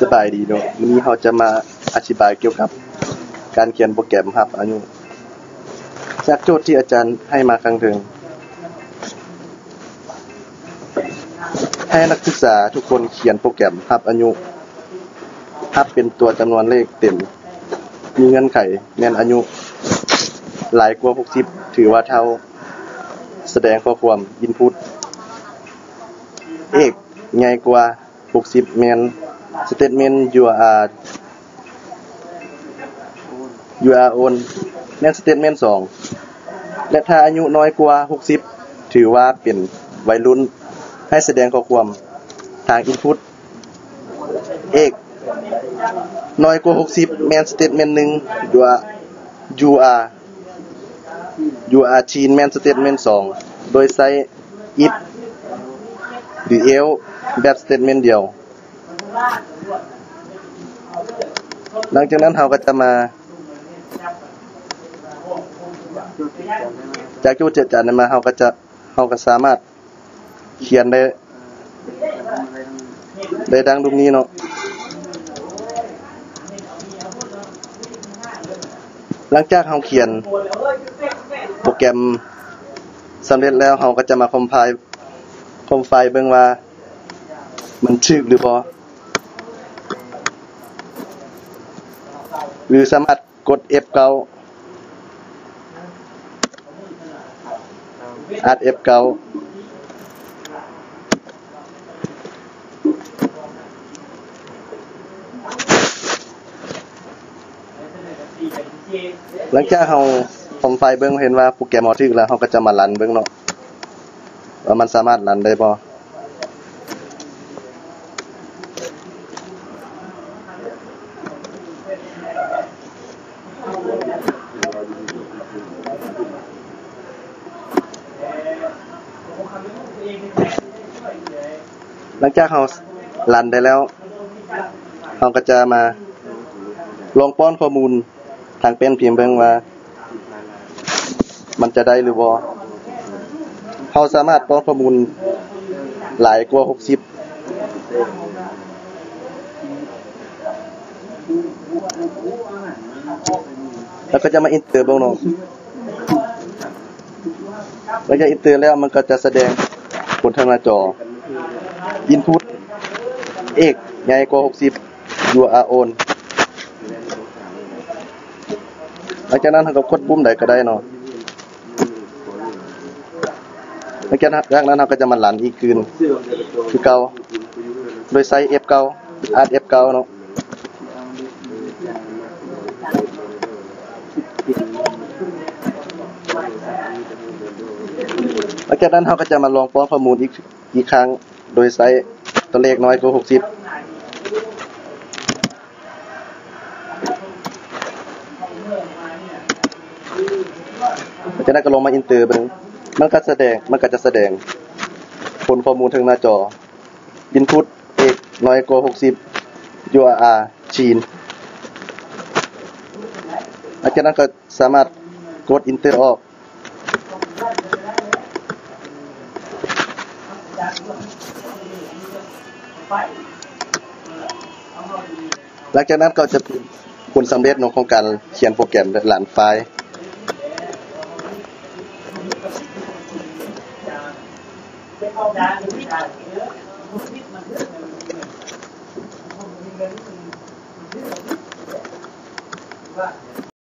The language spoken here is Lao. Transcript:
ສະບາຍດີເນາະ, ມື້ນີ້ເຮົາຈະມາອະທິບາຍກ່ຽວກັບການຂຽນໂປຣແກຣມຮັບອາຍຸ ຈາກໂຈດທີ່ອາຈານໃຫ້ມາຂ້າງເທິງ. ໃຫ້ນັກສຶກສາທຸກຄົນຂຽນໂປຣແກຣມຮັບອາຍຸ, ຮັບເປັນຕົວຈຳນວນເລກເຕັມ, ມີເງື່ອນໄຂແມ່ນອາຍຸຫຼາຍກວ່າຫົກສິບ ຖືວ່າເທົ່າ, ສະແດງຂໍ້ຄວາມ input, ເອກໃຫຍ່ກວ່າ ຫົກສິບ ແມ່ນ statement you are, you are old ແມ່ນ statement ສອງ ແລະ ຖ້າອາຍຸນ້ອຍກວ່າຫົກສິບ ຖືວ່າເປັນໄວລຸ້ນ, ໃຫ້ສະແດງຂໍ້ຄວາມທາງ input, ເອກນ້ອຍກວ່າຫົກສິບ ແມ່ນ statement ໜຶ່ງ you are, you are, you are teen ແມ່ນ statement ສອງ ໂດຍໃຊ້ if ຫຼື else ແບບ statement ດຽວ. ຫຼັງຈາກນັ້ນເຮົາກໍຈະມາ, ຈາກໂຈດທີ່ອາຈານໃຫ້ມາ ເຮົາກໍຈະ, ເຮົາກໍສາມາດຂຽນໄດ້, ໄດ້ດັ່ງຮູບນີ້ເນາະ. ຫຼັງຈາກເຮົາຂຽນໂປຣແກຣມສຳເລັດແລ້ວ, ເຮົາກໍຈະມາຄອມໄພລ໌, ຄອມໄພລ໌ເບິ່ງວ່າມັນຖືກຫຼືບໍ່ ຫຼືສາມາດ ກົດ F ເກົ້າ Alt F ເກົ້າ. ຫຼັງຈາກເຮົາຄອມໄພລ໌ເບິ່ງ ເຫັນວ່າໂປຣແກຣມເຮົາຖືກແລ້ວ, ເຮົາກໍຈະມາຣັນເບິ່ງເນາະ ວ່າມັນສາມາດຣັນໄດ້ບໍ່. ຫຼັງຈາກເຮົາຣັນໄດ້ແລ້ວ, ເຮົາກໍຈະມາລອງປ້ອນຂໍ້ມູນທາງແປ້ນພິມເບິ່ງວ່າ ມັນຈະໄດ້ຫຼືບໍ່. ເຮົາສາມາດປ້ອນຂໍ້ມູນຫຼາຍກວ່າຫົກສິບ. ແລ້ວກໍຈະມາ enter ເບິ່ງເນາະ. ຫຼັງຈາກ enter ແລ້ວ ມັນກໍຈະສະແດງຜົນທາງໜ້າຈໍ input ເອກໃຫຍ່ກວ່າຫົກສິບ you are old. ຫຼັງຈາກນັ້ນເຮົາກໍກົດປຸ່ມໃດກໍໄດ້ເນາະ. ຫຼັງຈາກນັ້ນເຮົາກໍຈະມາຣັນອີກຄືນຄືເກົ່າ ໂດຍໃຊ້ F ເກົ້າ Alt F ເກົ້າເນາະ. ຫຼັງຈາກນັ້ນເຮົາກໍຈະມາລອງປ້ອນຂໍ້ມູນອີກ, ອີກຄັ້ງ ໂດຍໃຊ້ຕົວເລກນ້ອຍກວ່າຫົກສິບ. ຈາກນັ້ນກໍລົງມາ enter ເບິ່ງ, ມັນກໍສະແດງ, ມັນກໍຈະສະແດງຜົນຂໍ້ມູນເທິງໜ້າຈໍ input ເອກນ້ອຍກວ່າຫົກສິບ you are teen. ຫຼັງຈາກນັ້ນກໍສາມາດກົດ enter ອອກ. ຫຼັງຈາກນັ້ນກໍຈະເປັນຜົນສຳເລັດເນາະ ຂອງການຂຽນໂປຣແກຣມ ແລະ ຣັນໄຟລ໌.